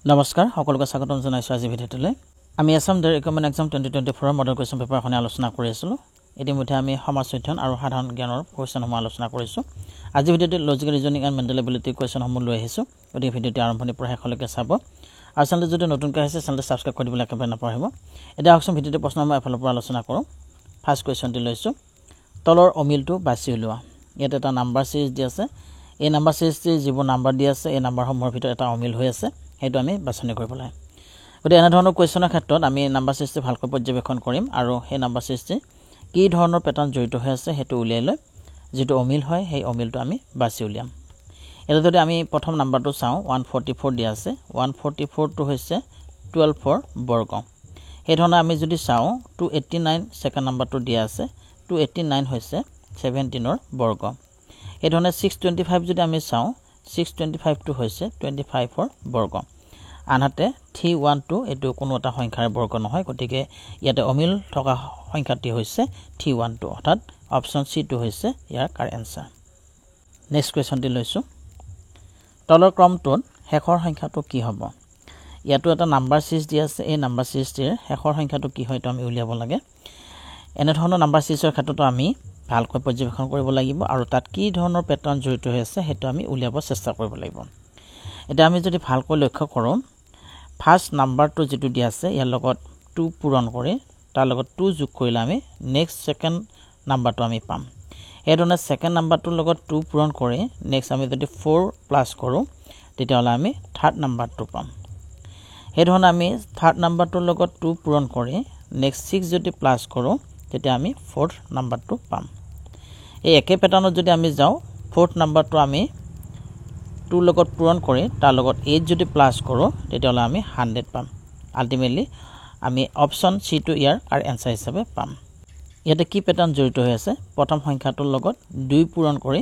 নমস্কাৰ, সকলোকে স্বাগতম জনাইছোঁ আজি ভিডিঅ'টোলৈ। আমি আছাম ডিৰেক্ট ৰিক্ৰুটমেণ্ট এক্সাম 2024ৰ মডেল কুৱেশ্যন পেপাৰখনে আলোচনা কৰি আছিলোঁ। ইতিমধ্যে আমি সমাজ অধ্যয়ন আৰু সাধাৰণ জ্ঞানৰ কুৱেশ্যনসমূহ আলোচনা কৰিছোঁ। আজি ভিডিঅ'টোত logical reasoning and mental ability কুৱেশ্যনসমূহ লৈ আহিছোঁ। গতিকে ভিডিঅ'টি আৰম্ভণিৰ পৰা শেষলৈকে চাব আৰু চেনেলটো যদি নতুনকৈ আহিছে, চেনেলটো ছাবস্ক্ৰাইব কৰি দিবলৈ একেবাৰে নাপাহৰিব। এতিয়া আহকচোন, ভিডিঅ'টোৰ প্ৰশ্নসমূহ এফালৰ পৰা আলোচনা কৰোঁ। ফাৰ্ষ্ট কুৱেশ্যনটি লৈছোঁ, তলৰ অমিলটো বাছি উলিওৱা। ইয়াত এটা নাম্বাৰ চিৰিজ দি আছে। এই নাম্বাৰ চিৰিজটিৰ যিবোৰ নাম্বাৰ দি আছে, এই নাম্বাৰসমূহৰ ভিতৰত এটা অমিল হৈ আছে, সেইটো আমি বাছনি কৰিব লাগে। গতিকে এনেধৰণৰ কুৱেশ্যনৰ ক্ষেত্ৰত আমি নাম্বাৰ চিৰিজটো ভালকৈ পৰ্যবেক্ষণ কৰিম আৰু সেই নাম্বাৰ চিৰিজটি কি ধৰণৰ পেটাৰ্ণ জড়িত হৈ আছে সেইটো উলিয়াই লৈ যিটো অমিল হয়, সেই অমিলটো আমি বাছি উলিয়াম। এতিয়া যদি আমি প্ৰথম নাম্বাৰটো চাওঁ, 144 দিয়া আছে। 144টো হৈছে 12ৰ বৰ্গ। সেইধৰণে আমি যদি চাওঁ, 289 ছেকেণ্ড নাম্বাৰটো দিয়া আছে। 289 হৈছে 17ৰ বৰ্গ। সেইধৰণে 625 যদি আমি চাওঁ, 625টো হৈছে 25ৰ বৰ্গ। আনহাতে 312, এইটো কোনো এটা সংখ্যাৰ বৰ্গ নহয়। গতিকে ইয়াতে অমিল থকা সংখ্যাটি হৈছে 312, অৰ্থাৎ অপশ্যন চিটো হৈছে ইয়াৰ কাৰেক্ট এনচাৰ। নেক্সট কুৱেশ্যনটি লৈছোঁ, তলৰ ক্ৰমটোত শেষৰ সংখ্যাটো কি হ'ব? ইয়াতো এটা নাম্বাৰ চিৰিজ দি আছে। এই নাম্বাৰ চিৰিজটিৰ শেষৰ সংখ্যাটো কি হয়, এইটো আমি উলিয়াব লাগে। এনেধৰণৰ নাম্বাৰ চিৰিজৰ ক্ষেত্ৰতো আমি ভালকৈ পৰ্যবেক্ষণ কৰিব লাগিব আৰু তাত কি ধৰণৰ পেটাৰ্ণ জড়িত হৈ আছে, সেইটো আমি উলিয়াব চেষ্টা কৰিব লাগিব। এতিয়া আমি যদি ভালকৈ লক্ষ্য কৰোঁ, ফাৰ্ষ্ট নাম্বাৰটো যিটো দিয়া আছে, ইয়াৰ লগত 2 পূৰণ কৰি তাৰ লগত 2 যোগ কৰিলে আমি নেক্সট ছেকেণ্ড নাম্বাৰটো আমি পাম। সেইধৰণে ছেকেণ্ড নাম্বাৰটোৰ লগত 2 পূৰণ কৰি নেক্সট আমি যদি 4 প্লাছ কৰোঁ, তেতিয়াহ'লে আমি থাৰ্ড নাম্বাৰটো পাম। সেইধৰণে আমি থাৰ্ড নাম্বাৰটোৰ লগত 2 পূৰণ কৰি নেক্সট 6 যদি প্লাছ কৰোঁ, তেতিয়া আমি ফ'ৰ্থ নাম্বাৰটো পাম। এই একে পেটাৰ্ণত যদি আমি যাওঁ, ফ'ৰ্থ নাম্বাৰটো আমি 2ৰ লগত পূৰণ কৰি তাৰ লগত 8 যদি প্লাছ কৰোঁ, তেতিয়াহ'লে আমি 100 পাম। আল্টিমেটলি আমি অপশ্যন চিটো ইয়াৰ কাৰেক্ট এনচাৰ হিচাপে পাম। ইয়াতে কি পেটাৰ্ণ জড়িত হৈ আছে? প্ৰথম সংখ্যাটোৰ লগত 2 পূৰণ কৰি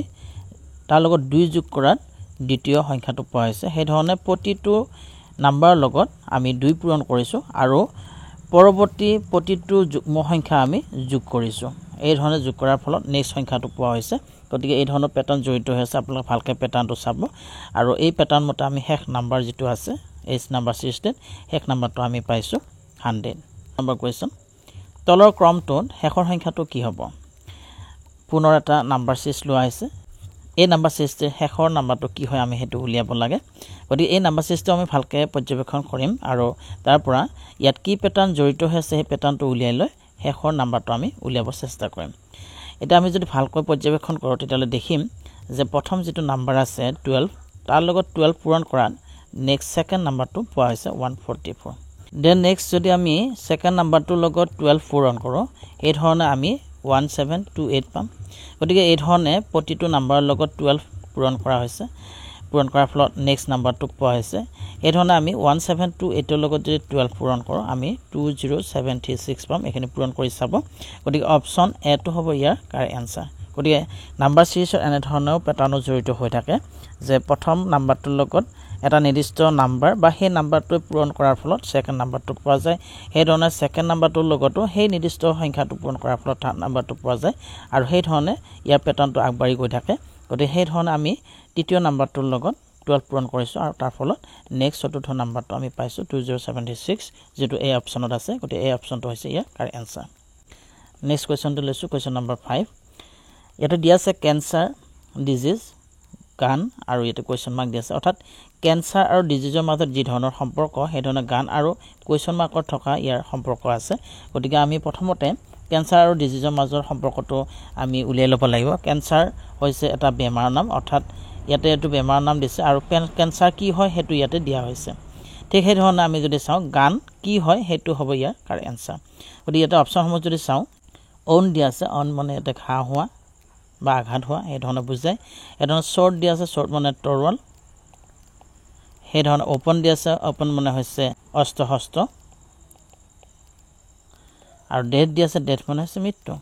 তাৰ লগত 2 যোগ কৰাত দ্বিতীয় সংখ্যাটো পোৱা হৈছে। সেইধৰণে প্ৰতিটো নাম্বাৰৰ লগত আমি 2 পূৰণ কৰিছোঁ আৰু পৰৱৰ্তী প্ৰতিটো যুগ্ম সংখ্যা আমি যোগ কৰিছোঁ। এই ধৰণে যোগ কৰাৰ ফলত নেক্সট সংখ্যাটো পোৱা হৈছে। গতিকে এই ধৰণৰ পেটাৰ্ণ জড়িত হৈ আছে। আপোনালোকে ভালকৈ পেটাৰ্ণটো চাব আৰু এই পেটাৰ্ণ মতে আমি শেষ নাম্বাৰ যিটো আছে এইচ নাম্বাৰ ছিক্সটিত, শেষ নাম্বাৰটো আমি পাইছোঁ 100। নম্বৰ কুৱেশ্যন, তলৰ ক্ৰমটোত শেষৰ সংখ্যাটো কি হ'ব? পুনৰ এটা নাম্বাৰ ছিৰিজ লোৱা হৈছে। এই নাম্বাৰ ছিৰিজটিৰ শেষৰ নাম্বাৰটো কি হয়, আমি সেইটো উলিয়াব লাগে। গতিকে এই নাম্বাৰ ছিৰিজটো আমি ভালকৈ পৰ্যবেক্ষণ কৰিম আৰু তাৰ পৰা ইয়াত কি পেটাৰ্ণ জড়িত হৈ আছে, সেই পেটাৰ্ণটো উলিয়াই লৈ শেষৰ নাম্বাৰটো আমি উলিয়াব চেষ্টা কৰিম। এতিয়া আমি যদি ভালকৈ পৰ্যবেক্ষণ কৰোঁ, তেতিয়াহ'লে দেখিম যে প্ৰথম যিটো নাম্বাৰ আছে 12, তাৰ লগত 12 পূৰণ কৰাত নেক্সট ছেকেণ্ড নাম্বাৰটো পোৱা হৈছে 144। Then next যদি আমি ছেকেণ্ড নাম্বাৰটোৰ লগত 12 পূৰণ কৰোঁ, এই ধৰণে আমি 1728 পাম। গতিকে এই ধৰণে প্ৰতিটো নাম্বাৰৰ লগত 12 পূৰণ কৰা হৈছে। পূৰণ কৰাৰ ফলত নেক্সট নাম্বাৰটো পোৱা হৈছে। এই ধৰণে আমি 1728ৰ লগত যদি 12 পূৰণ কৰোঁ, আমি 20736 পাম। এইখিনি পূৰণ কৰি চাব। গতিকে অপশ্যন এটো হ'ব ইয়াৰ কাৰেক্ট এনচাৰ। গতিকে নাম্বাৰ ছিৰিজত এনেধৰণেও পেটাৰ্ণো জড়িত হৈ থাকে যে প্ৰথম নাম্বাৰটোৰ লগত এটা নিৰ্দিষ্ট নাম্বাৰ বা সেই নাম্বাৰটোৱে পূৰণ কৰাৰ ফলত ছেকেণ্ড নাম্বাৰটো পোৱা যায়। সেইধৰণে ছেকেণ্ড নাম্বাৰটোৰ লগতো সেই নিৰ্দিষ্ট সংখ্যাটো পূৰণ কৰাৰ ফলত থাৰ্ড নাম্বাৰটো পোৱা যায় আৰু সেইধৰণে ইয়াৰ পেটাৰ্ণটো আগবাঢ়ি গৈ থাকে। গতিকে সেইধৰণে আমি তৃতীয় নাম্বাৰটোৰ লগত 12 পূৰণ কৰিছোঁ আৰু তাৰ ফলত নেক্সট চতুৰ্থ নাম্বাৰটো আমি পাইছোঁ 2076, যিটো এই অপশ্যনত আছে। গতিকে এই অপশ্যনটো হৈছে ইয়াৰ কাৰেক্ট এনচাৰ। নেক্সট কুৱেশ্যনটো লৈছোঁ, কুৱেশ্যন নম্বৰ 5। ইয়াতে দিয়া আছে কেঞ্চাৰ, ডিজিজ, গান আৰু ইয়াতে কুৱেশ্যন মাৰ্ক দিয়া আছে। অৰ্থাৎ কেঞ্চাৰ আৰু ডিজিজৰ মাজত যি ধৰণৰ সম্পৰ্ক, সেই ধৰণে গান আৰু কুৱেশ্যন মাৰ্কত থকা ইয়াৰ সম্পৰ্ক আছে। গতিকে আমি প্ৰথমতে কেঞ্চাৰ আৰু ডিজিজৰ মাজৰ সম্পৰ্কটো আমি উলিয়াই ল'ব লাগিব। কেঞ্চাৰ হৈছে এটা বেমাৰৰ নাম, অৰ্থাৎ ইয়াতে এইটো বেমাৰৰ নাম দিছে আৰু কেঞ্চাৰ কি হয়, সেইটো ইয়াতে দিয়া হৈছে। ঠিক সেইধৰণে আমি যদি চাওঁ, গান কি হয়, সেইটো হ'ব ইয়াৰ কাৰেক্ট এনচাৰ। গতিকে ইয়াতে অপশ্যনসমূহ যদি চাওঁ, অ'ন দিয়া আছে। অ'ন মানে ইয়াতে ঘাঁ হোৱা বা আঘাত হোৱা, সেই ধৰণে বুজায়। সেইধৰণে শ্বৰ্ট দিয়া আছে, শ্বৰ্ট মানে তৰোৱাল। সেইধৰণে অ'পন দিয়া আছে, অ'পন মানে হৈছে অস্ত্ৰ শস্ত্ৰ। আৰু ডেথ দিয়া আছে, ডেথ মানে হৈছে মৃত্যু।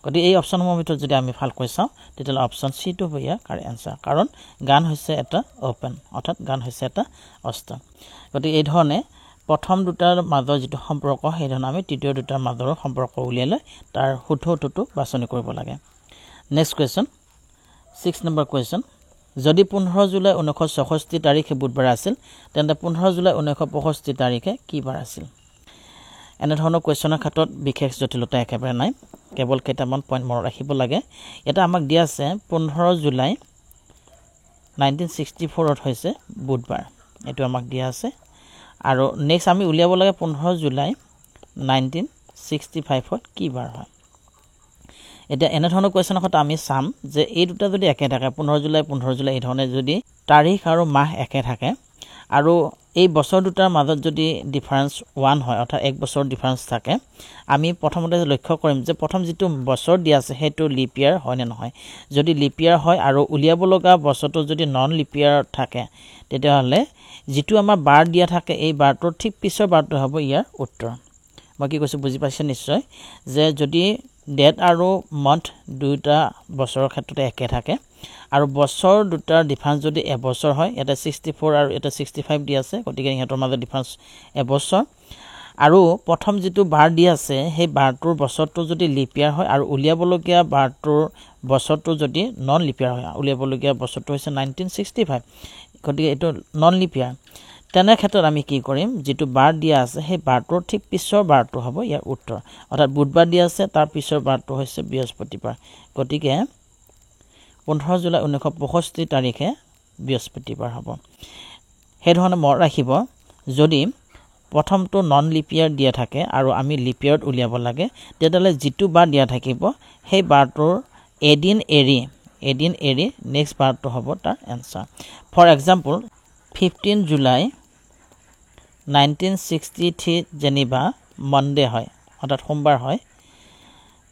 গতিকে এই অপশ্যনসমূহৰ ভিতৰত যদি আমি ভালকৈ চাওঁ, তেতিয়াহ'লে অপশ্যন চিটো হ'ব ইয়াৰ কাৰেক্ট এনচাৰ, কাৰণ গান হৈছে এটা অ'পেন, অৰ্থাৎ গান হৈছে এটা অস্ত্ৰ। গতিকে এই ধৰণে প্ৰথম দুটাৰ মাজৰ যিটো সম্পৰ্ক, সেইধৰণে আমি তৃতীয় দুটাৰ মাজৰো সম্পৰ্ক উলিয়াই লৈ তাৰ শুদ্ধ উত্তৰটো বাছনি কৰিব লাগে। Next question, 6 number question. যদি 15 জুলাই 1966 তাৰিখে বুধবাৰ আছিল, তেন্তে 15 জুলাই 1965 তাৰিখে কি বাৰ আছিল? এনেধৰণৰ কুৱেশ্যনৰ ক্ষেত্ৰত বিশেষ জটিলতা একেবাৰে নাই, কেৱল কেইটামান পইণ্ট মনত ৰাখিব লাগে। ইয়াতে আমাক দিয়া আছে 15 জুলাই 1964ত হৈছে বুধবাৰ, এইটো আমাক দিয়া আছে। আৰু নেক্সট আমি উলিয়াব লাগে 15 জুলাই 1965ত কি বাৰ হয়। এতিয়া এনেধৰণৰ কুৱেশ্যনৰ ক্ষেত্ৰত আমি চাম যে এই দুটা যদি একে থাকে, 15 জুলাই 15 জুলাই এই ধৰণে যদি তাৰিখ আৰু মাহ একে থাকে আৰু এই বছৰ দুটাৰ মাজত যদি ডিফাৰেঞ্চ 1 হয়, অৰ্থাৎ এক বছৰ ডিফাৰেঞ্চ থাকে, আমি প্ৰথমতে লক্ষ্য কৰিম যে প্ৰথম যিটো বছৰ দিয়া আছে সেইটো লিপ ইয়াৰ হয় নে নহয়। যদি লিপ ইয়াৰ হয় আৰু উলিয়াব লগা বছৰটো যদি নন লিপ ইয়াৰ থাকে, তেতিয়াহ'লে যিটো আমাৰ বাৰ দিয়া থাকে এই বাৰটোৰ ঠিক পিছৰ বাৰটো হ'ব ইয়াৰ উত্তৰ। মই কি কৈছোঁ বুজি পাইছে নিশ্চয়, যে যদি ডেট আৰু মন্থ দুয়োটা বছৰৰ ক্ষেত্ৰতে একে থাকে আৰু বছৰ দুটাৰ ডিফাৰেঞ্চ যদি এবছৰ হয়, ইয়াতে 64 আৰু ইয়াতে 65 দি আছে, গতিকে সিহঁতৰ মাজত ডিফাৰেঞ্চ এবছৰ। আৰু প্ৰথম যিটো বাৰ দি আছে সেই বাৰটোৰ বছৰটো যদি লিপ ইয়াৰ হয় আৰু উলিয়াবলগীয়া বাৰটোৰ বছৰটো যদি নন লিপ ইয়াৰ হয়, উলিয়াবলগীয়া বছৰটো হৈছে 1965, গতিকে এইটো নন লিপ ইয়াৰ, তেনে ক্ষেত্ৰত আমি কি কৰিম, যিটো বাৰ দিয়া আছে সেই বাৰটোৰ ঠিক পিছৰ বাৰটো হ'ব ইয়াৰ উত্তৰ। অৰ্থাৎ বুধবাৰ দিয়া আছে, তাৰ পিছৰ বাৰটো হৈছে বৃহস্পতিবাৰ, গতিকে 15 জুলাই 1965 তাৰিখে বৃহস্পতিবাৰ হ'ব। সেইধৰণে মনত ৰাখিব, যদি প্ৰথমটো নন লিপ ইয়াৰ দিয়া থাকে আৰু আমি লিপ ইয়াৰত উলিয়াব লাগে, তেতিয়াহ'লে যিটো বাৰ দিয়া থাকিব সেই বাৰটোৰ এদিন এৰি নেক্সট বাৰটো হ'ব তাৰ এনচাৰ। ফৰ এক্সাম্পল 15 জুলাই 1963 যেনিবা মনডে হয়, অৰ্থাৎ সোমবাৰ হয়,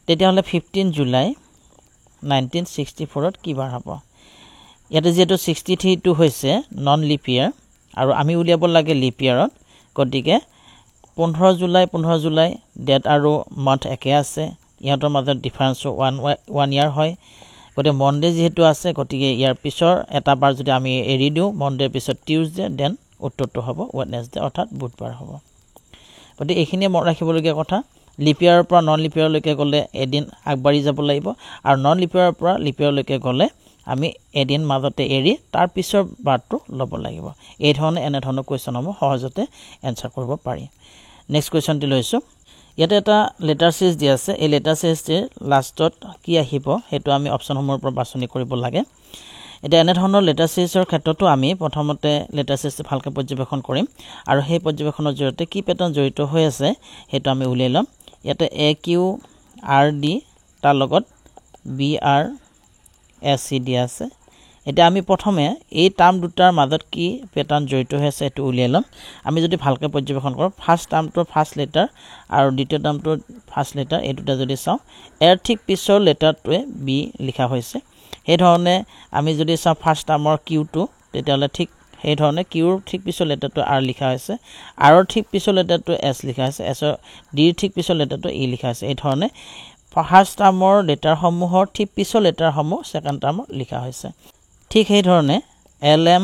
তেতিয়াহ'লে 15 জুলাই 1964ত কি বাৰ হ'ব? ইয়াতে যিহেতু 63টো হৈছে নন লিপ ইয়াৰ আৰু আমি উলিয়াব লাগে লিপ ইয়াৰত, গতিকে 15 জুলাই ডেট আৰু মান্থ একে আছে, ইহঁতৰ মাজত ডিফাৰেঞ্চো ওৱান ইয়াৰ হয়, গতিকে মনডে যিহেতু আছে, গতিকে ইয়াৰ পিছৰ এটা বাৰ যদি আমি এৰি দিওঁ, মনডেৰ পিছত টিউজডে, then উত্তৰটো হ'ব ৱেডনেছডে, অৰ্থাৎ বুধবাৰ হ'ব। গতিকে এইখিনিয়ে মনত ৰাখিবলগীয়া কথা। লিপ ইয়াৰৰ পৰা নন লিপ ইয়াৰলৈকে গ'লে এদিন আগবাঢ়ি যাব লাগিব আৰু নন লিপ ইয়াৰৰ পৰা লিপ ইয়াৰলৈকে গ'লে আমি এদিন মাজতে এৰি তাৰ পিছৰ বাৰটো ল'ব লাগিব। এই ধৰণে এনেধৰণৰ কুৱেশ্যনসমূহ সহজতে এনচাৰ কৰিব পাৰি। নেক্সট কুৱেশ্যনটি লৈছোঁ। ইয়াতে এটা লেটাৰ চিৰিজ দিয়া আছে, এই লেটাৰ চিৰিজটিৰ লাষ্টত কি আহিব সেইটো আমি অপশ্যনসমূহৰ পৰা বাছনি কৰিব লাগে। এতিয়া এনেধৰণৰ লেটাৰ চিৰিজৰ ক্ষেত্ৰতো আমি প্ৰথমতে লেটাৰ চিৰিজটো ভালকৈ পৰ্যবেক্ষণ কৰিম আৰু সেই পৰ্যবেক্ষণৰ জৰিয়তে কি পেটাৰ্ণ জড়িত হৈ আছে সেইটো আমি উলিয়াই ল'ম। ইয়াতে এ কিউ আৰ ডি তাৰ লগত বি আৰ এছ চি দিয়া আছে। এতিয়া আমি প্ৰথমে এই টাৰ্ম দুটাৰ মাজত কি পেটাৰ্ণ জড়িত হৈ আছে সেইটো উলিয়াই ল'ম। আমি যদি ভালকৈ পৰ্যবেক্ষণ কৰোঁ, ফাৰ্ষ্ট টাৰ্মটোৰ ফাৰ্ষ্ট লেটাৰ আৰু দ্বিতীয় টাৰ্মটোৰ ফাৰ্ষ্ট লেটাৰ, এই দুটা যদি চাওঁ, এৰ ঠিক পিছৰ লেটাৰটোৱে বি লিখা হৈছে। সেইধৰণে আমি যদি চাওঁ ফাৰ্ষ্ট টাৰ্মৰ কিউটো, তেতিয়াহ'লে ঠিক সেইধৰণে কিউৰ ঠিক পিছৰ লেটাৰটো আৰ লিখা হৈছে, আৰৰ ঠিক পিছৰ লেটাৰটো এছ লিখা হৈছে, এছৰ ডিৰ ঠিক পিছৰ লেটাৰটো ই লিখা হৈছে। এই ধৰণে ফাৰ্ষ্ট টাৰ্মৰ লেটাৰসমূহৰ ঠিক পিছৰ লেটাৰসমূহ ছেকেণ্ড টাৰ্মত লিখা হৈছে। ঠিক সেইধৰণে এল এম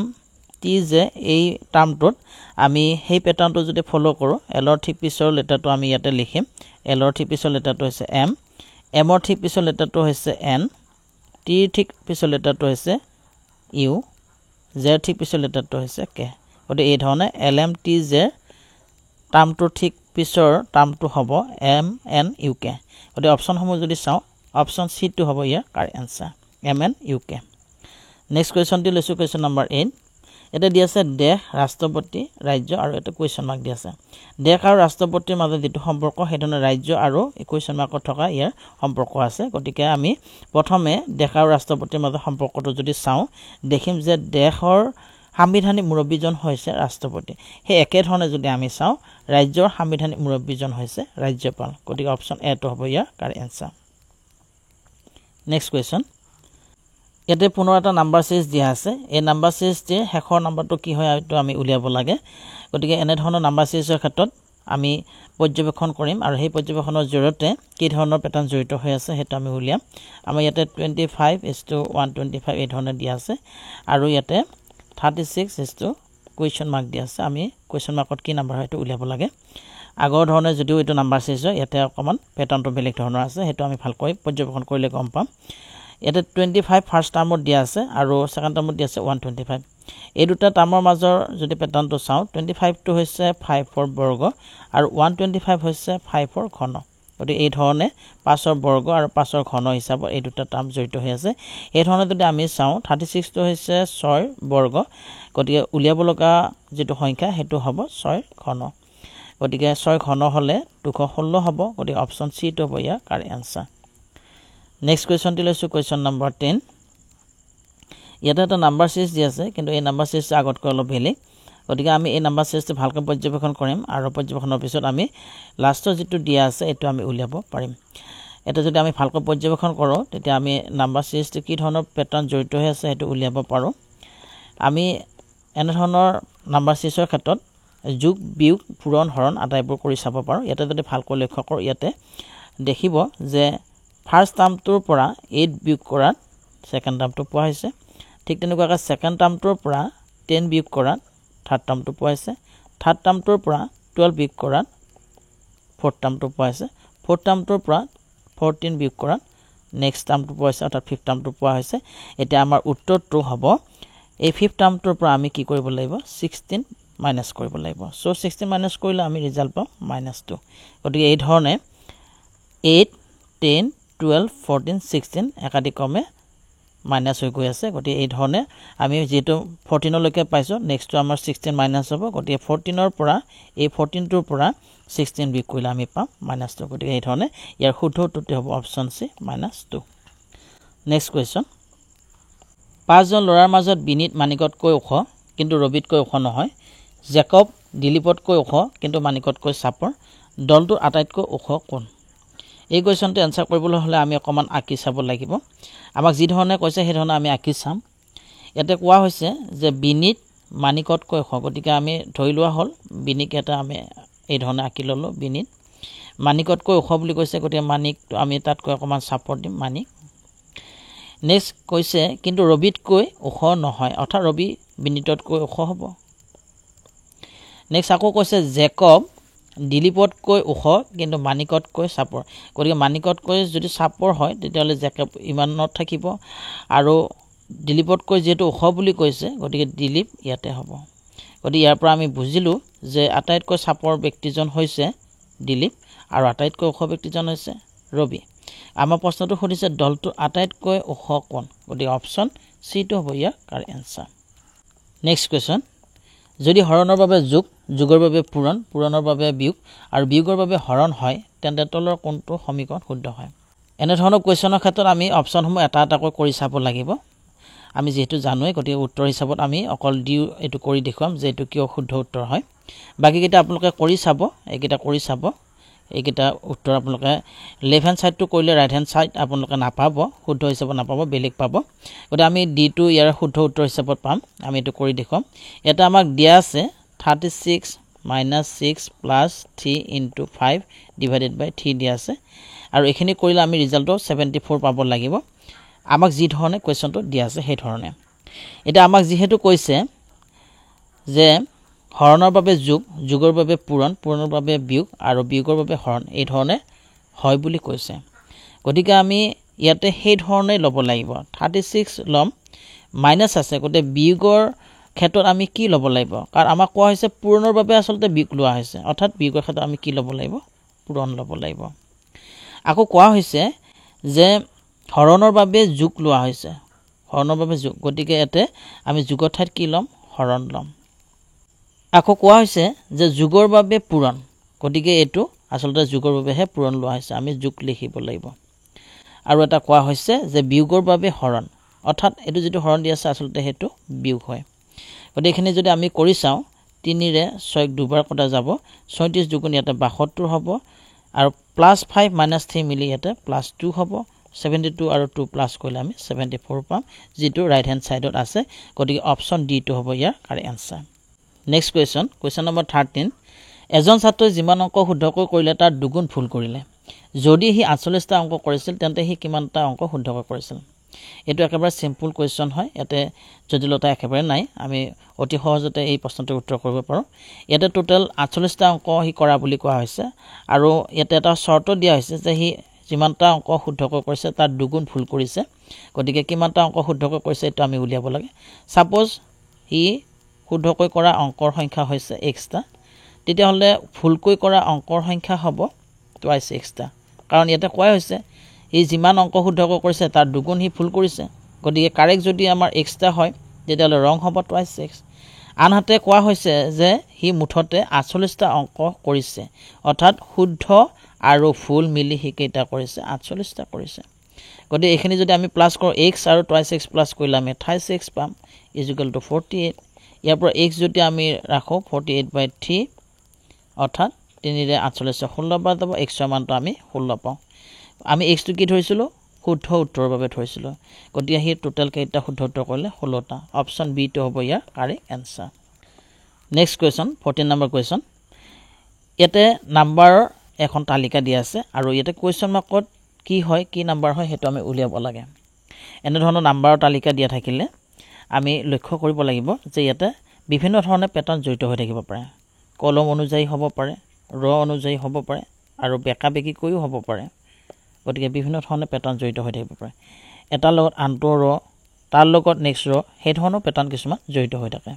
টি জে এই টাৰ্মটোত আমি সেই পেটাৰ্ণটো যদি ফ'ল' কৰোঁ, এলৰ ঠিক পিছৰ লেটাৰটো আমি ইয়াতে লিখিম। এলৰ ঠিক পিছৰ লেটাৰটো হৈছে এম, এমৰ ঠিক পিছৰ লেটাৰটো হৈছে এন, টিৰ ঠিক পিছৰ লেটাৰটো হৈছে ইউ, জেৰ ঠিক পিছৰ লেটাৰটো হৈছে কে। গতিকে এই ধৰণে এল এম টি জেৰ টাৰ্মটোৰ ঠিক পিছৰ টাৰ্মটো হ'ব এম এন ইউ কে। গতিকে অপশ্যনসমূহ যদি চাওঁ, অপশ্যন চিটো হ'ব ইয়াৰ correct answer, M N U K. Next কুৱেশ্যনটি লৈছোঁ, কুৱেশ্যন নম্বৰ 8। ইয়াতে দি আছে দেশ, ৰাষ্ট্ৰপতি, ৰাজ্য আৰু এটা কুৱেশ্যন মাৰ্ক দি আছে। দেশ আৰু ৰাষ্ট্ৰপতিৰ মাজত যিটো সম্পৰ্ক, সেইধৰণে ৰাজ্য আৰু কুৱেশ্যন মাৰ্কত থকা ইয়াৰ সম্পৰ্ক আছে। গতিকে আমি প্ৰথমে দেশ আৰু ৰাষ্ট্ৰপতিৰ মাজত সম্পৰ্কটো যদি চাওঁ, দেখিম যে দেশৰ সাংবিধানিক মুৰব্বীজন হৈছে ৰাষ্ট্ৰপতি। সেই একেধৰণে যদি আমি চাওঁ, ৰাজ্যৰ সাংবিধানিক মুৰব্বীজন হৈছে ৰাজ্যপাল। গতিকে অপশ্যন এটো হ'ব ইয়াৰ কাৰেক্ট এনচাৰ। নেক্সট কুৱেশ্যন, ইয়াতে পুনৰ এটা নাম্বাৰ চিৰিজ দিয়া আছে। এই নাম্বাৰ চিৰিজটিৰ শেষৰ নাম্বাৰটো কি হয় সেইটো আমি উলিয়াব লাগে। গতিকে এনেধৰণৰ নাম্বাৰ চিৰিজৰ ক্ষেত্ৰত আমি পৰ্যবেক্ষণ কৰিম আৰু সেই পৰ্যবেক্ষণৰ জৰিয়তে কি ধৰণৰ পেটাৰ্ণ জড়িত হৈ আছে সেইটো আমি উলিয়াম। আমাৰ ইয়াতে 25:125 এই ধৰণে দিয়া আছে আৰু ইয়াতে 36 কুৱেশ্যন মাৰ্ক দিয়া আছে। আমি কুৱেশ্যন মাৰ্কত কি নাম্বাৰ হয় সেইটো উলিয়াব লাগে। আগৰ ধৰণে যদিও এইটো নাম্বাৰ চিৰিজ হয়, ইয়াতে অকণমান পেটাৰ্ণটো বেলেগ ধৰণৰ আছে, সেইটো আমি ভালকৈ পৰ্যবেক্ষণ কৰিলে গম পাম। ইয়াতে 25 ফাৰ্ষ্ট টাৰ্মত দিয়া আছে আৰু ছেকেণ্ড টাৰ্মত দিয়া আছে 125। এই দুটা টাৰ্মৰ মাজৰ যদি পেটাৰ্ণটো চাওঁ, 25টো হৈছে 5ৰ বৰ্গ আৰু 125 হৈছে 5ৰ ঘন। গতিকে এই ধৰণে 5ৰ বৰ্গ আৰু 5ৰ ঘন হিচাপত এই দুটা টাৰ্ম জড়িত হৈ আছে। এই ধৰণে যদি আমি চাওঁ, 36টো হৈছে 6ৰ বৰ্গ, গতিকে উলিয়াব লগা যিটো সংখ্যা সেইটো হ'ব 6 ঘন। গতিকে 6 ঘন হ'লে 216 হ'ব। গতিকে অপশ্যন চিটো হ'ব ইয়াৰ কাৰেক্ট এনচাৰ। নেক্সট কুৱেশ্যনটি লৈছোঁ, কুৱেশ্যন নম্বৰ 10। ইয়াতে এটা নাম্বাৰ চিৰিজ দি আছে, কিন্তু এই নাম্বাৰ চিৰিজটো আগতকৈ অলপ বেলেগ। গতিকে আমি এই নাম্বাৰ চিৰিজটো ভালকৈ পৰ্যবেক্ষণ কৰিম আৰু পৰ্যবেক্ষণৰ পিছত আমি লাষ্টৰ যিটো দিয়া আছে এইটো আমি উলিয়াব পাৰিম। এটা যদি আমি ভালকৈ পৰ্যবেক্ষণ কৰোঁ, তেতিয়া আমি নাম্বাৰ চিৰিজটো কি ধৰণৰ পেটাৰ্ণ জড়িত হৈ আছে সেইটো উলিয়াব পাৰোঁ। আমি এনেধৰণৰ নাম্বাৰ চিৰিজৰ ক্ষেত্ৰত যোগ, বিয়োগ, পূৰণ, হৰণ আটাইবোৰ কৰি চাব পাৰোঁ। ইয়াতে যদি ভালকৈ লক্ষ্য কৰোঁ, ইয়াতে দেখিব যে ফাৰ্ষ্ট টাৰ্মটোৰ পৰা 8 বিয়োগ কৰাত ছেকেণ্ড টাৰ্মটো পোৱা হৈছে। ঠিক তেনেকুৱাকৈ ছেকেণ্ড টাৰ্মটোৰ পৰা 10 বিয়োগ কৰাত থাৰ্ড টাৰ্মটো পোৱা হৈছে। থাৰ্ড টাৰ্মটোৰ পৰা 12 বিয়োগ কৰাত ফ'ৰ্থ টাৰ্মটো পোৱা হৈছে। ফ'ৰ্থ টাৰ্মটোৰ পৰা 14 বিয়োগ কৰাত নেক্সট টাৰ্মটো পোৱা হৈছে, অৰ্থাৎ ফিফ্থ টাৰ্মটো পোৱা হৈছে। এতিয়া আমাৰ উত্তৰটো হ'ব, এই ফিফ্থ টাৰ্মটোৰ পৰা আমি কি কৰিব লাগিব, 16 মাইনাছ কৰিব লাগিব। চ' 16 মাইনাছ কৰিলে আমি ৰিজাল্ট পাম -2। গতিকে এই ধৰণে 8, 10, 12, 14, 16 একাদিক্ৰমে মাইনাছ হৈ গৈ আছে। গতিকে এই ধৰণে আমি যিহেতু 14লৈকে পাইছোঁ, নেক্সটটো আমাৰ 16 মাইনাছ হ'ব। গতিকে 14ৰ পৰা, এই 14টোৰ পৰা 16 বিয়োগ কৰিলে আমি পাম -2। গতিকে এই ধৰণে ইয়াৰ শুদ্ধ উত্তৰটো হ'ব অপশ্যন চি -2। নেক্সট কুৱেশ্যন, 5জন ল'ৰাৰ মাজত বিনীত মানিকতকৈ ওখ কিন্তু ৰবিতকৈ ওখ নহয়, জেকব দিলীপতকৈ ওখ কিন্তু মানিকতকৈ চাপৰ, দলটোৰ আটাইতকৈ ওখ কোন? এই কুৱেশ্যনটো এনচাৰ কৰিবলৈ হ'লে আমি অকণমান আঁকি চাব লাগিব। আমাক যি ধৰণে কৈছে সেই ধৰণে আমি আঁকি চাম। ইয়াতে কোৱা হৈছে যে বিনীত মানিকতকৈ ওখ, গতিকে আমি ধৰি লোৱা হ'ল বিনীক এটা আমি এই ধৰণে আঁকি ল'লোঁ। বিনীত মানিকতকৈ ওখ বুলি কৈছে, গতিকে মানিকটো আমি তাতকৈ অকণমান চাপৰ দিম, মানিক। নেক্সট কৈছে কিন্তু ৰবিতকৈ ওখ নহয়, অৰ্থাৎ ৰবি বিনীততকৈ ওখ হ'ব। নেক্সট আকৌ কৈছে জেকব দিলীপতকৈ ওখ কিন্তু মানিকতকৈ চাপৰ, গতিকে মানিকতকৈ যদি চাপৰ হয় তেতিয়াহ'লে জেকব ইমানত থাকিব, আৰু দিলীপতকৈ যিহেতু ওখ বুলি কৈছে গতিকে দিলীপ ইয়াতে হ'ব। গতিকে ইয়াৰ পৰা আমি বুজিলোঁ যে আটাইতকৈ চাপৰ ব্যক্তিজন হৈছে দিলীপ আৰু আটাইতকৈ ওখ ব্যক্তিজন হৈছে ৰবি। আমাৰ প্ৰশ্নটো সুধিছে দলটোৰ আটাইতকৈ ওখ কোন, গতিকে অপশ্যন চিটো হ'ব ইয়াৰ কাৰেক্ট এনচাৰ। নেক্সট কুৱেশ্যন, যদি হৰণৰ বাবে যোগ, যোগৰ বাবে পূৰণ, পূৰণৰ বাবে বিয়োগ আৰু বিয়োগৰ বাবে হৰণ হয়, তেন্তে তলৰ কোনটো সমীকৰণ শুদ্ধ হয়? এনেধৰণৰ কুৱেশ্যনৰ ক্ষেত্ৰত আমি অপশ্যনসমূহ এটা এটাকৈ কৰি চাব লাগিব। আমি যিহেতু জানোৱেই, গতিকে উত্তৰ হিচাপত আমি অকল দিও এইটো কৰি দেখুৱাম যে এইটো কিয় শুদ্ধ উত্তৰ হয়। বাকীকেইটা আপোনালোকে কৰি চাব, এইকেইটা কৰি চাব। এইকেইটা উত্তৰ আপোনালোকে লেফ্ট হেণ্ড ছাইডটো কৰিলে ৰাইট হেণ্ড ছাইড আপোনালোকে নাপাব, শুদ্ধ হিচাপত নাপাব, বেলেগ পাব। গতিকে আমি ডিটো ইয়াৰ শুদ্ধ উত্তৰ হিচাপত পাম, আমি এইটো কৰি দেখুৱাম। ইয়াতে আমাক দিয়া আছে 36 minus 6 plus 3 into 5 divided by 3 দিয়া আছে, আৰু এইখিনি কৰিলে আমি ৰিজাল্টটো 74 পাব লাগিব, আমাক যি ধৰণে কুৱেশ্যনটো দিয়া আছে সেই ধৰণে। এতিয়া আমাক যিহেতু কৈছে যে হৰণৰ বাবে যোগ, যোগৰ বাবে পূৰণ, পূৰণৰ বাবে বিয়োগ আৰু বিয়োগৰ বাবে হৰণ, এই ধৰণে হয় বুলি কৈছে। গতিকে আমি ইয়াতে সেই ধৰণে ল'ব লাগিব। 36 ল'ম, মাইনাছ আছে, গতিকে বিয়োগৰ ক্ষেত্ৰত আমি কি ল'ব লাগিব, কাৰণ আমাক কোৱা হৈছে পূৰণৰ বাবে আচলতে বিয়োগ লোৱা হৈছে, অৰ্থাৎ বিয়োগৰ ক্ষেত্ৰত আমি কি ল'ব লাগিব, পূৰণ ল'ব লাগিব। আকৌ কোৱা হৈছে যে হৰণৰ বাবে যোগ লোৱা হৈছে, হৰণৰ বাবে যোগ, গতিকে ইয়াতে আমি যোগৰ ঠাইত কি ল'ম, হৰণ ল'ম। আকৌ কোৱা হৈছে যে যোগৰ বাবে পূৰণ, গতিকে এইটো আচলতে যোগৰ বাবেহে পূৰণ লোৱা হৈছে, আমি যোগ লিখিব লাগিব। আৰু এটা কোৱা হৈছে যে বিয়োগৰ বাবে হৰণ, অৰ্থাৎ এইটো যিটো হৰণ দি আছে আচলতে সেইটো বিয়োগ হয়। গতিকে এইখিনি যদি আমি কৰি চাওঁ, 3ৰে 6 দুবাৰ কটা যাব, 36 দুগুণ ইয়াতে 72 হ'ব, আৰু প্লাছ 5 মাইনাছ 3 মিলি ইয়াতে প্লাছ 2 হ'ব, 72 আৰু 2 প্লাছ কৰিলে আমি 74 পাম, যিটো ৰাইট হেণ্ড ছাইডত আছে। গতিকে অপশ্যন ডিটো হ'ব ইয়াৰ correct answer. Next question, question number 13। এজন ছাত্ৰই যিমান অংক শুদ্ধকৈ কৰিলে তাৰ দুগুণ ভুল কৰিলে, যদি সি 48টা অংক কৰিছিল তেন্তে সি কিমানটা অংক শুদ্ধকৈ কৰিছিল? এইটো একেবাৰে চিম্পুল কুৱেশ্যন হয়, ইয়াতে জটিলতা একেবাৰে নাই, আমি অতি সহজতে এই প্ৰশ্নটোৰ উত্তৰ কৰিব পাৰোঁ। ইয়াতে টোটেল 48টা অংক সি কৰা বুলি কোৱা হৈছে, আৰু ইয়াতে এটা চৰ্ত দিয়া হৈছে যে সি যিমানটা অংক শুদ্ধকৈ কৰিছে তাৰ দুগুণ ভুল কৰিছে। গতিকে কিমানটা অংক শুদ্ধকৈ কৰিছে এইটো আমি উলিয়াব লাগে। ছাপ'জ সি শুদ্ধকৈ কৰা অংকৰ সংখ্যা হৈছে এক্সটা, তেতিয়াহ'লে ভুলকৈ কৰা অংকৰ সংখ্যা হ'ব টুৱাইছ এক্সটা, কাৰণ ইয়াতে কোৱাই হৈছে সি যিমান অংক শুদ্ধকৈ কৰিছে তাৰ দুগুণ সি ভুল কৰিছে। গতিকে কাৰেক্ট যদি আমাৰ এক্সটা হয় তেতিয়াহ'লে ৰং হ'ব টুৱাইছ এক্স। আনহাতে কোৱা হৈছে যে সি মুঠতে 48টা অংক কৰিছে, অৰ্থাৎ শুদ্ধ আৰু ভুল মিলি সি কেইটা কৰিছে, 48টা কৰিছে। গতিকে এইখিনি যদি আমি প্লাছ কৰোঁ, এক্স আৰু টুৱাইছ এক্স প্লাছ কৰিলে আমি 28 এক্স পাম, ইজুকেল টু 48। ইয়াৰ পৰা এক্স যদি আমি ৰাখোঁ 48/3, অৰ্থাৎ 3ৰে 48 16 বাৰ যাব, এক্সৰ মানটো আমি 16 পাওঁ। আমি এক্সটো কি ধৰিছিলোঁ, শুদ্ধ উত্তৰৰ বাবে ধৰিছিলোঁ। গতিকে সি টোটেল কেইটা শুদ্ধ উত্তৰ কৰিলে, 16টা। অপশ্যন বিটো হ'ব ইয়াৰ correct answer. Next question, 14 number question. ইয়াতে নাম্বাৰৰ এখন তালিকা দিয়া আছে আৰু ইয়াতে কুৱেশ্যন মাৰ্কত কি হয়, কি নাম্বাৰ হয় সেইটো আমি উলিয়াব লাগে। এনেধৰণৰ নাম্বাৰৰ তালিকা দিয়া থাকিলে আমি লক্ষ্য কৰিব লাগিব যে ইয়াতে বিভিন্ন ধৰণে পেটাৰ্ণ জড়িত হৈ থাকিব পাৰে। কলম অনুযায়ী হ'ব পাৰে, ৰ অনুযায়ী হ'ব পাৰে আৰু বেকা বেকীকৈও হ'ব পাৰে। গতিকে বিভিন্ন ধৰণে পেটাৰ্ণ জড়িত হৈ থাকিব পাৰে। এটাৰ লগত আনটো ৰ, তাৰ লগত নেক্সট ৰ, সেই ধৰণৰ পেটাৰ্ণ কিছুমান জড়িত হৈ থাকে।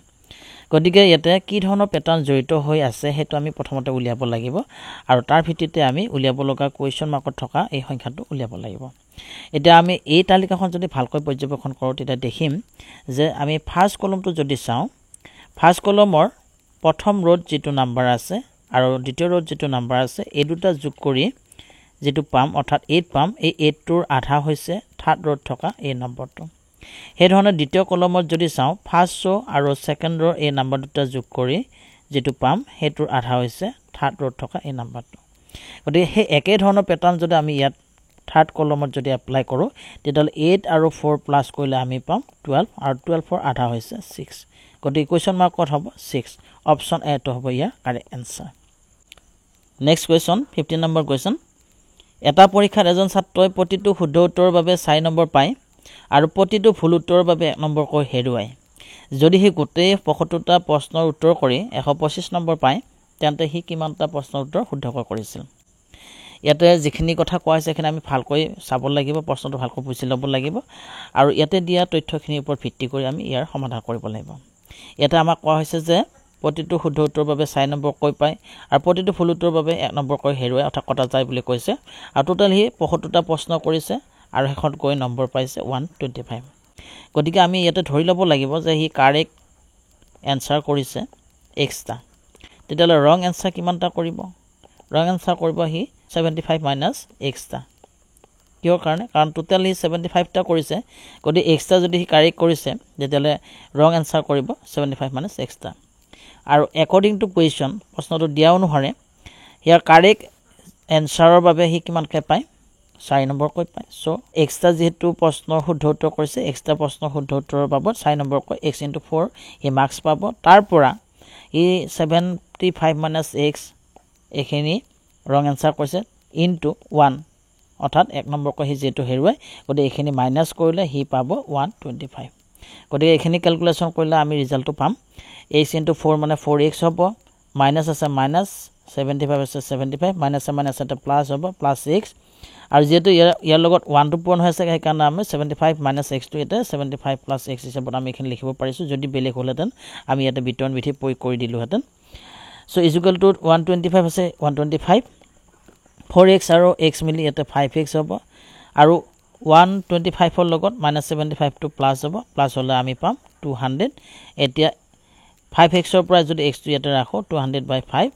গতিকে ইয়াতে কি ধৰণৰ পেটাৰ্ণ জড়িত হৈ আছে সেইটো আমি প্ৰথমতে উলিয়াব লাগিব আৰু তাৰ ভিত্তিতে আমি উলিয়াব লগা কুৱেশ্যন মাৰ্কত থকা এই সংখ্যাটো উলিয়াব লাগিব। এতিয়া আমি এই তালিকাখন যদি ভালকৈ পৰ্যবেক্ষণ কৰোঁ তেতিয়া দেখিম যে আমি ফাৰ্ষ্ট কলমটো যদি চাওঁ, ফাৰ্ষ্ট কলমৰ প্ৰথম ৰ'ত যিটো নাম্বাৰ আছে আৰু দ্বিতীয় ৰ'ত যিটো নাম্বাৰ আছে এই দুটা যোগ কৰি যিটো পাম, অৰ্থাৎ 8 পাম, এই 8টোৰ আধা হৈছে থাৰ্ড ৰ'ত থকা এই নম্বৰটো। সেইধৰণে দ্বিতীয় কলমত যদি চাওঁ, ফাৰ্ষ্ট ৰ' আৰু ছেকেণ্ড ৰ' এই নাম্বাৰ দুটা যোগ কৰি যিটো পাম সেইটোৰ আধা হৈছে থাৰ্ড ৰ'ত থকা এই নাম্বাৰটো। গতিকে সেই একে ধৰণৰ পেটাৰ্ণ যদি আমি ইয়াত থাৰ্ড কলমত যদি এপ্লাই কৰোঁ তেতিয়াহ'লে 8 আৰু 4 প্লাছ কৰিলে আমি পাম 12 আৰু 12ৰ আধা হৈছে 6। গতিকে কুৱেশ্যন মাৰ্কত হ'ব 6। অপশ্যন এটো হ'ব ইয়াৰ correct answer. Next question, 15 number question. এটা পৰীক্ষাত এজন ছাত্ৰই প্ৰতিটো শুদ্ধ উত্তৰৰ বাবে 4 নম্বৰ পায় আৰু প্ৰতিটো ভুল উত্তৰৰ বাবে 1 নম্বৰকৈ হেৰুৱায়। যদি সি গোটেই 75টা প্ৰশ্নৰ উত্তৰ কৰি 125 নম্বৰ পায়, তেন্তে সি কিমানটা প্ৰশ্নৰ উত্তৰ শুদ্ধকৈ কৰিছিল? ইয়াতে যিখিনি কথা কোৱা হৈছে সেইখিনি আমি ভালকৈ চাব লাগিব, প্ৰশ্নটো ভালকৈ বুজি ল'ব লাগিব আৰু ইয়াতে দিয়া তথ্যখিনিৰ ওপৰত ভিত্তি কৰি আমি ইয়াৰ সমাধান কৰিব লাগিব। ইয়াতে আমাক কোৱা হৈছে যে প্ৰতিটো শুদ্ধ উত্তৰৰ বাবে 4 নম্বৰকৈ পায় আৰু প্ৰতিটো ভুল উত্তৰৰ বাবে 1 নম্বৰকৈ হেৰুৱায়, অৰ্থাৎ কটা যায় বুলি কৈছে। আৰু টোটেল সি 75টা প্ৰশ্ন কৰিছে আৰু শেষত গৈ নম্বৰ পাইছে 125। গতিকে আমি ইয়াতে ধৰি ল'ব লাগিব যে সি কাৰেক্ট এনচাৰ কৰিছে এক্সটা, তেতিয়াহ'লে ৰং এনচাৰ কিমানটা কৰিব? ৰং এনচাৰ কৰিব সি 75 মাইনাছ এক্সটা। কিহৰ কাৰণে? কাৰণ টোটেল সি 75টা কৰিছে, গতিকে এক্সটা যদি সি কাৰেক্ট কৰিছে তেতিয়াহ'লে ৰং এনচাৰ কৰিব 75 মাইনাছ এক্সটা। আৰু একৰ্ডিং টু কুৱেশ্যন, প্ৰশ্নটো দিয়া অনুসাৰে ইয়াৰ কাৰেক্ট এনচাৰৰ বাবে সি কিমানকৈ পায়? 4 নম্বৰকৈ পায়। চ' এক্সট্ৰা যিহেতু প্ৰশ্নৰ শুদ্ধ উত্তৰ কৰিছে, এক্সট্ৰা প্ৰশ্নৰ শুদ্ধ উত্তৰৰ বাবদ 4 নম্বৰকৈ এক্স ইনটু 4 সি মাৰ্কছ পাব। তাৰ পৰা সি 75 মাইনাছ এক্স এইখিনি ৰং এনচাৰ কৰিছে ইনটু 1, অৰ্থাৎ 1 নম্বৰকৈ সি যিহেতু হেৰুৱায়, গতিকে এইখিনি মাইনাছ কৰিলে সি পাব 125। গতিকে এইখিনি কেলকুলেশ্যন কৰিলে আমি ৰিজাল্টটো পাম। এক্স ইনটু 4 মানে 4x হ'ব, মাইনাছ আছে মাইনাছ, 75 আছে 75, মাইনাছে মাইনাছ এটা প্লাছ হ'ব, প্লাছ এক্স। আৰু যিহেতু ইয়াৰ লগত 1টো পূৰণ হৈ আছে সেইকাৰণে আমি 75 মাইনাছ এক্সটো ইয়াতে 75 প্লাছ এক্স হিচাপত আমি এইখিনি লিখিব পাৰিছোঁ। যদি বেলেগ হ'লহেঁতেন আমি ইয়াতে বিতৰণ বিধি প্ৰয়োগ কৰি দিলোঁহেঁতেন। চ' ইজুকেল টু 125 আছে, 125 4x আৰু এক্স মিলি ইয়াতে 5x হ'ব আৰু 125ৰ লগত মাইনাছ 75টো প্লাছ হ'ব, প্লাছ হ'লে আমি পাম 200। এতিয়া 5xৰ পৰা যদি এক্সটো ইয়াতে ৰাখোঁ 200/5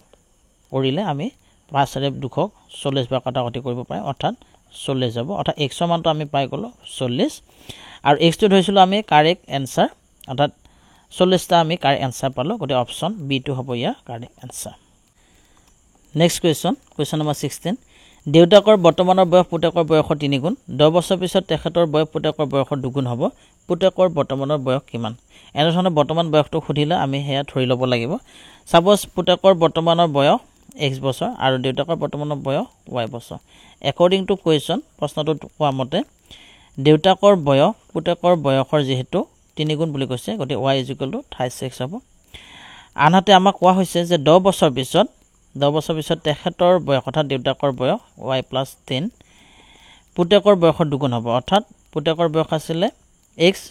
কৰিলে আমি 5 240 বাৰ কটাকটি কৰিব পাৰিম, অৰ্থাৎ 40 হ'ব। অৰ্থাৎ এক্সৰ মানটো আমি পাই গ'লোঁ 40। আৰু এক্সটো ধৰিছিলোঁ আমি কাৰেক্ট এনচাৰ, অৰ্থাৎ 40টা আমি কাৰেক্ট এনচাৰ পালোঁ। গতিকে অপশ্যন বিটো হ'ব ইয়াৰ correct answer. Next question, question number 16। দেউতাকৰ বৰ্তমানৰ বয়স পুতেকৰ বয়সৰ 3 গুণ, 10 বছৰ পিছত তেখেতৰ বয়স পুতেকৰ বয়সৰ 2 গুণ হ'ব, পুতেকৰ বৰ্তমানৰ বয়স কিমান? এনেধৰণে বৰ্তমান বয়সটো সুধিলে আমি সেয়া ধৰি ল'ব লাগিব। ছাপ'জ পুতেকৰ বৰ্তমানৰ বয়স এক্স বছৰ আৰু দেউতাকৰ বৰ্তমানৰ বয়স ৱাই বছৰ। একৰ্ডিং টু কুৱেশ্যন, প্ৰশ্নটোত কোৱা মতে দেউতাকৰ বয়স পুতেকৰ বয়সৰ যিহেতু 3 গুণ বুলি কৈছে, গতিকে ৱাই ইজুকেল টু 36 হ'ব। আনহাতে আমাক কোৱা হৈছে যে 10 বছৰ পিছত তেখেতৰ বয়স অৰ্থাৎ দেউতাকৰ বয়স ৱাই প্লাছ 10 পুতেকৰ বয়সৰ 2 গুণ হ'ব, অৰ্থাৎ পুতেকৰ বয়স আছিলে এক্স,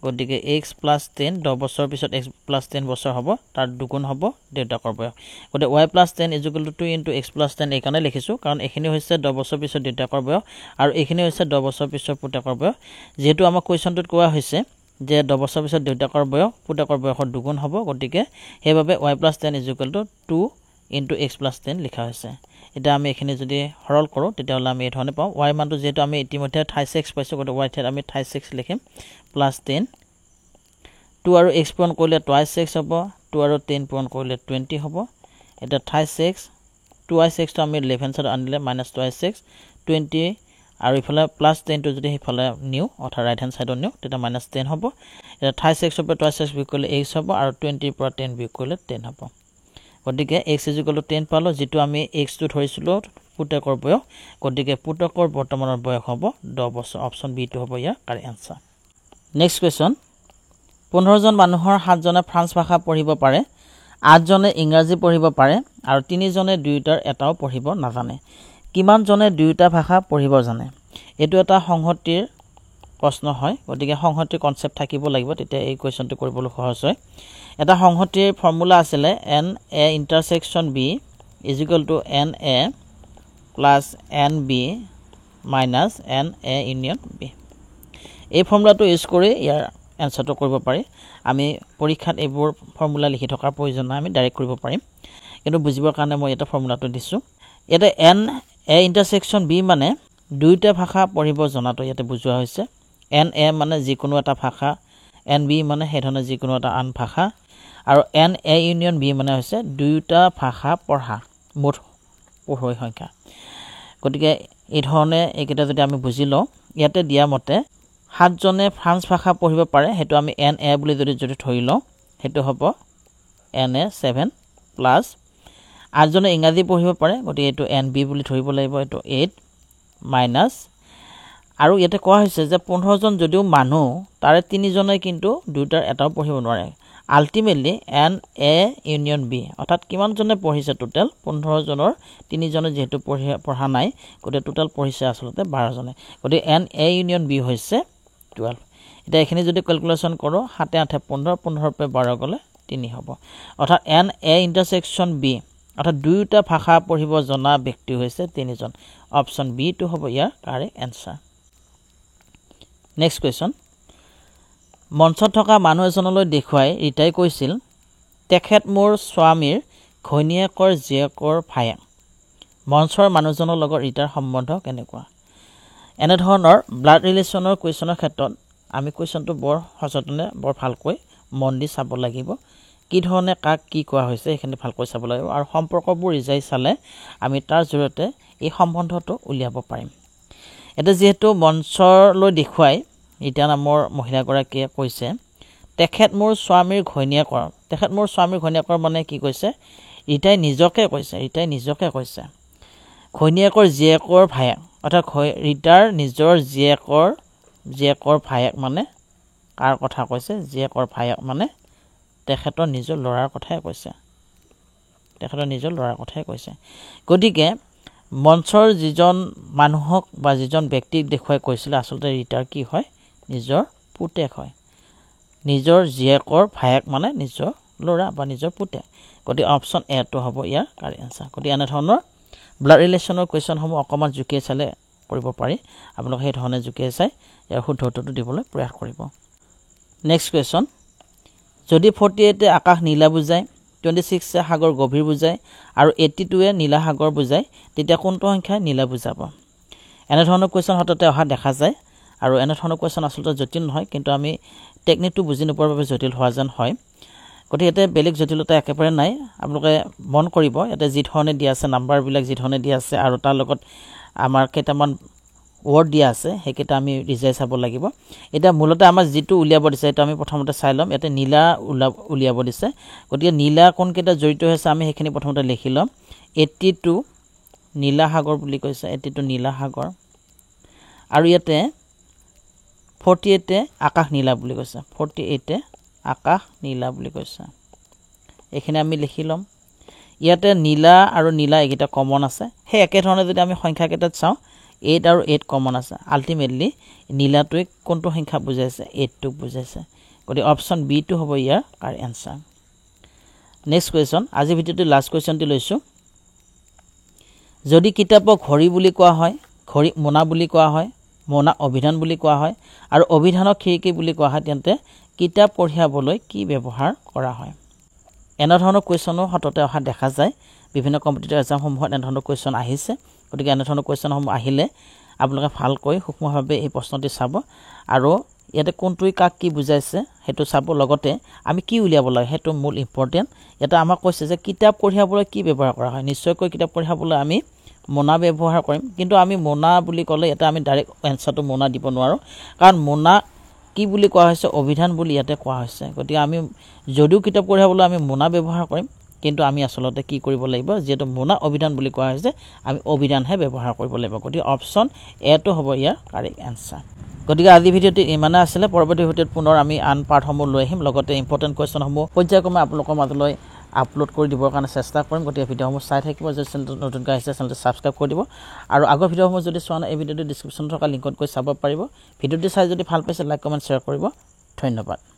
গতিকে এক্স প্লাছ 10, 10 বছৰৰ পিছত এক্স প্লাছ 10 বছৰ হ'ব, তাৰ দুগুণ হ'ব দেউতাকৰ বয়স। গতিকে y plus 10 is equal to 2 into x plus 10 এইকাৰণে লিখিছোঁ কাৰণ এইখিনি হৈছে 10 বছৰ পিছত দেউতাকৰ বয়স আৰু এইখিনি হৈছে 10 বছৰ পিছত পুতেকৰ বয়স। যিহেতু আমাক কুৱেশ্যনটোত কোৱা হৈছে যে 10 বছৰ পিছত দেউতাকৰ বয়স পুতেকৰ বয়সৰ দুগুণ হ'ব, গতিকে সেইবাবে y plus 10 is equal to 2 into x plus 10 লিখা হৈছে। এতিয়া আমি এইখিনি যদি সৰল কৰোঁ তেতিয়াহ'লে আমি এই ধৰণে পাওঁ, ৱাই মানটো যিহেতু আমি ইতিমধ্যে 36 পাইছোঁ, গতিকে ৱাই ঠাইত আমি 36 লিখিম, প্লাছ 10, 2 আৰু এক্স পূৰণ কৰিলে 2x হ'ব, 2 আৰু 10 পূৰণ কৰিলে 20 হ'ব। এতিয়া 36, 2x আমি লেফ্ট হেণ্ড চাইডত আনিলে মাইনাছ 2x, 20 আৰু ইফালে প্লাছ 10টো যদি সিফালে নিওঁ অৰ্থাৎ ৰাইট হেণ্ড চাইডত নিওঁ তেতিয়া মাইনাছ 10 হ'ব। এতিয়া 36ৰ পৰা 2x বিয়োগ কৰিলে এক্স হ'ব আৰু 20ৰ পৰা 10 বিয়োগ কৰিলে 10 হ'ব। গতিকে এক্স is equal two 10 পালোঁ, যিটো আমি এক্সটো ধৰিছিলোঁ পুতেকৰ বয়স, গতিকে পুতেকৰ বৰ্তমানৰ বয়স হ'ব 10 বছৰ। অপশ্যন বিটো হ'ব ইয়াৰ কাৰেক্ট এনচাৰ। নেক্সট কুৱেশ্যন, 15জন মানুহৰ 7জনে ফ্ৰান্স ভাষা পঢ়িব পাৰে, 8জনে ইংৰাজী পঢ়িব পাৰে আৰু 3জনে দুয়োটাৰ এটাও পঢ়িব নাজানে। কিমানজনে দুয়োটা ভাষা পঢ়িব জানে? এইটো এটা সংহতিৰ প্ৰশ্ন হয়, গতিকে সংহতিৰ কনচেপ্ট থাকিব লাগিব, তেতিয়া এই কুৱেশ্যনটো কৰিবলৈ সহজ হয়। এটা সংহতিৰ ফৰ্মুলা আছিলে N A intersection B is equal to N A plus N B minus N A union B. এই ফৰ্মুলাটো ইউজ কৰি ইয়াৰ এনচাৰটো কৰিব পাৰি। আমি পৰীক্ষাত এইবোৰ ফৰ্মুলা লিখি থকাৰ প্ৰয়োজন নাই, আমি ডাইৰেক্ট কৰিব পাৰিম, কিন্তু বুজিবৰ কাৰণে মই এটা ফৰ্মুলাটো দিছোঁ। ইয়াতে এন এ ইণ্টাৰছেকশ্যন বি মানে দুয়োটা ভাষা পঢ়িব জনাটো ইয়াতে বুজোৱা হৈছে। এন এ মানে যিকোনো এটা ভাষা, এন বি মানে সেইধৰণে যিকোনো এটা আন ভাষা, আৰু এন এ ইউনিয়ন বি মানে হৈছে দুয়োটা ভাষা পঢ়া মুঠ পঢ়ুৱৈ সংখ্যা। গতিকে এই ধৰণে এইকেইটা যদি আমি বুজি লওঁ, ইয়াতে দিয়া মতে 7জনে ফ্ৰান্স ভাষা পঢ়িব পাৰে, সেইটো আমি এন এ বুলি যদি ধৰি লওঁ সেইটো হ'ব এন এ 7 প্লাছ 8জনে ইংৰাজী পঢ়িব পাৰে, গতিকে এইটো এন বি বুলি ধৰিব লাগিব, এইটো 8 মাইনাছ আৰু ইয়াতে কোৱা হৈছে যে 15জন যদিও মানুহ তাৰে 3জনে কিন্তু দুয়োটাৰ এটাও পঢ়িব নোৱাৰে। Ultimately N A union B অৰ্থাৎ কিমানজনে পঢ়িছে টোটেল 15জনৰ 3জনে যিহেতু পঢ়া নাই, গতিকে টোটেল পঢ়িছে আচলতে 12জনে, গতিকে এন এ ইউনিয়ন বি হৈছে 12। এতিয়া এইখিনি যদি কেলকুলেশ্যন কৰোঁ, 7 8 15, 15 পৰা 12 গ'লে 3 হ'ব। অৰ্থাৎ এন এ ইণ্টাৰছেকশ্যন বি অৰ্থাৎ দুয়োটা ভাষা পঢ়িব জনা ব্যক্তি হৈছে 3জন। অপশ্যন বিটো হ'ব ইয়াৰ কাৰেক্ট এনচাৰ। নেক্সট কুৱেশ্যন, মঞ্চত থকা মানুহ এজনলৈ দেখুৱাই ৰীতাই কৈছিল, তেখেত মোৰ স্বামীৰ ঘৈণীয়েকৰ জীয়েকৰ ভায়েক। মঞ্চৰ মানুহজনৰ লগত ৰীতাৰ সম্বন্ধ কেনেকুৱা? এনেধৰণৰ ব্লাড ৰিলেশ্যনৰ কুৱেশ্যনৰ ক্ষেত্ৰত আমি কুৱেশ্যনটো বৰ সযতনে বৰ ভালকৈ মন দি চাব লাগিব, কি ধৰণে কাক কি কোৱা হৈছে সেইখিনি ভালকৈ চাব লাগিব আৰু সম্পৰ্কবোৰ ৰিজাই চালে আমি তাৰ জৰিয়তে এই সম্বন্ধটো উলিয়াব পাৰিম। এতিয়া যিহেতু মঞ্চলৈ দেখুৱাই ৰীতা নামৰ মহিলাগৰাকীয়ে কৈছে তেখেত মোৰ স্বামীৰ ঘৈণীয়েকৰ, তেখেত মোৰ স্বামীৰ ঘৈণীয়েকৰ মানে কি কৈছে, ৰীতাই নিজকে কৈছে, ৰীতাই নিজকে কৈছে ঘৈণীয়েকৰ জীয়েকৰ ভায়েক, অৰ্থাৎ ৰীতাৰ নিজৰ জীয়েকৰ ভায়েক মানে কাৰ কথা কৈছে, জীয়েকৰ ভায়েক মানে তেখেতৰ নিজৰ ল'ৰাৰ কথাই কৈছে, তেখেতৰ নিজৰ ল'ৰাৰ কথাই কৈছে। গতিকে মঞ্চৰ যিজন মানুহক বা যিজন ব্যক্তিক দেখুৱাই কৈছিলে আচলতে ৰীতাৰ কি হয়, নিজৰ পুতেক হয়, নিজৰ জীয়েকৰ ভায়েক মানে নিজৰ ল'ৰা বা নিজৰ পুতেক। গতিকে অপশ্যন এটো হ'ব ইয়াৰ কাৰেক্ট এনচাৰ। গতিকে এনেধৰণৰ ব্লাড ৰিলেশ্যনৰ কুৱেশ্যনসমূহ অকণমান জুকিয়াই চালে কৰিব পাৰি, আপোনালোকে সেই ধৰণে জুকিয়াই চাই ইয়াৰ শুদ্ধ উত্তৰটো দিবলৈ প্ৰয়াস কৰিব। নেক্সট কুৱেশ্যন, যদি 48 আকাশ নীলা বুজায়, 26 সাগৰ গভীৰ বুজায় আৰু 82 নীলা সাগৰ বুজায়, তেতিয়া কোনটো সংখ্যাই নীলা বুজাব? এনেধৰণৰ কুৱেশ্যন সততে অহা দেখা যায় আৰু এনেধৰণৰ কুৱেশ্যন আচলতে জটিল নহয়, কিন্তু আমি টেকনিকটো বুজি নোপোৱাৰ বাবে জটিল হোৱা যেন হয়। গতিকে ইয়াতে বেলেগ জটিলতা একেবাৰে নাই, আপোনালোকে মন কৰিব ইয়াতে যি ধৰণে দিয়া আছে, নাম্বাৰবিলাক যি ধৰণে দিয়া আছে আৰু তাৰ লগত আমাৰ কেইটামান ৱৰ্ড দিয়া আছে, সেইকেইটা আমি ৰিজাই চাব লাগিব। এতিয়া মূলতে আমাৰ যিটো উলিয়াব দিছে সেইটো আমি প্ৰথমতে চাই ল'ম। ইয়াতে নীলা উলিয়াব দিছে, গতিকে নীলা কোনকেইটা জড়িত হৈছে আমি সেইখিনি প্ৰথমতে লিখি ল'ম। 82 নীলা সাগৰ বুলি কৈছে, 82 নীলা সাগৰ, আৰু ইয়াতে 48 আকাশ নীলা বুলি কৈছে, 48 আকাশ নীলা বুলি কৈছে, এইখিনি আমি লিখি ল'ম। ইয়াতে নীলা আৰু নীলা এইকেইটা কমন আছে, সেই একেধৰণে যদি আমি সংখ্যাকেইটাত চাওঁ, 8 আৰু 8 কমন আছে। আল্টিমেটলি নীলাটোৱে কোনটো সংখ্যা বুজাইছে? 8টোক বুজাইছে। গতিকে অপশ্যন বিটো হ'ব ইয়াৰ কাৰেক্ট এনচাৰ। নেক্সট কুৱেশ্যন, আজি ভিডিঅ'টো লাষ্ট কুৱেশ্যনটি লৈছোঁ। যদি কিতাপক ঘড়ী বুলি কোৱা হয়, ঘড়ীক মোনা বুলি কোৱা হয়, মোনা অভিধান বুলি কোৱা হয় আৰু অভিধানক খিৰিকী বুলি কোৱা হয়, তেন্তে কিতাপ কঢ়িয়াবলৈ কি ব্যৱহাৰ কৰা হয়? এনেধৰণৰ কুৱেশ্যনো সততে অহা দেখা যায়। বিভিন্ন কম্পিটিটিভ এক্সামসমূহত এনেধৰণৰ কুৱেশ্যন আহিছে। গতিকে এনেধৰণৰ কুৱেশ্যনসমূহ আহিলে আপোনালোকে ভালকৈ সূক্ষ্মভাৱে এই প্ৰশ্নটি চাব আৰু ইয়াতে কোনটোৱে কাক কি বুজাইছে সেইটো চাব, লগতে আমি কি উলিয়াব লাগে সেইটো মূল ইম্পৰ্টেণ্ট। ইয়াতে আমাক কৈছে যে কিতাপ কঢ়িয়াবলৈ কি ব্যৱহাৰ কৰা হয়। নিশ্চয়কৈ কিতাপ কঢ়িয়াবলৈ আমি মোনা ব্যৱহাৰ কৰিম, কিন্তু আমি মোনা বুলি ক'লে ইয়াতে আমি ডাইৰেক্ট এনচাৰটো মোনা দিব নোৱাৰোঁ, কাৰণ মোনা কি বুলি কোৱা হৈছে? অভিধান বুলি ইয়াতে কোৱা হৈছে। গতিকে আমি যদিও কিতাপ কঢ়িয়াবলৈ আমি মোনা ব্যৱহাৰ কৰিম, কিন্তু আমি আচলতে কি কৰিব লাগিব, যিহেতু মোনা অভিধান বুলি কোৱা হৈছে আমি অভিধানহে ব্যৱহাৰ কৰিব লাগিব। গতিকে অপশ্যন এটো হ'ব ইয়াৰ কাৰেক্ট এনচাৰ। গতিকে আজি ভিডিঅ'টি ইমানে আছিলে। পৰৱৰ্তী ভিডিঅ'ত পুনৰ আমি আন পাৰ্টসমূহ লৈ আহিম, লগতে ইম্পৰ্টেণ্ট কুৱেশ্যনসমূহ পৰ্যায়ক্ৰমে আপোনালোকৰ মাজলৈ আপলোড কৰি দিবৰ কাৰণে চেষ্টা কৰিম। গতিকে ভিডিঅ'সমূহ চাই থাকিব। যদি চেনেলটো নতুনকৈ আহিছে চেনেলটো ছাবস্ক্ৰাইব কৰি দিব আৰু আগৰ ভিডিঅ'সমূহ যদি চোৱা নাই এই ভিডিঅ'টো ডিছক্ৰিপশ্যনত থকা লিংকত গৈ চাব পাৰিব। ভিডিঅ'টি চাই যদি ভাল পাইছে লাইক, কমেণ্ট, শ্বেয়াৰ কৰিব। ধন্যবাদ।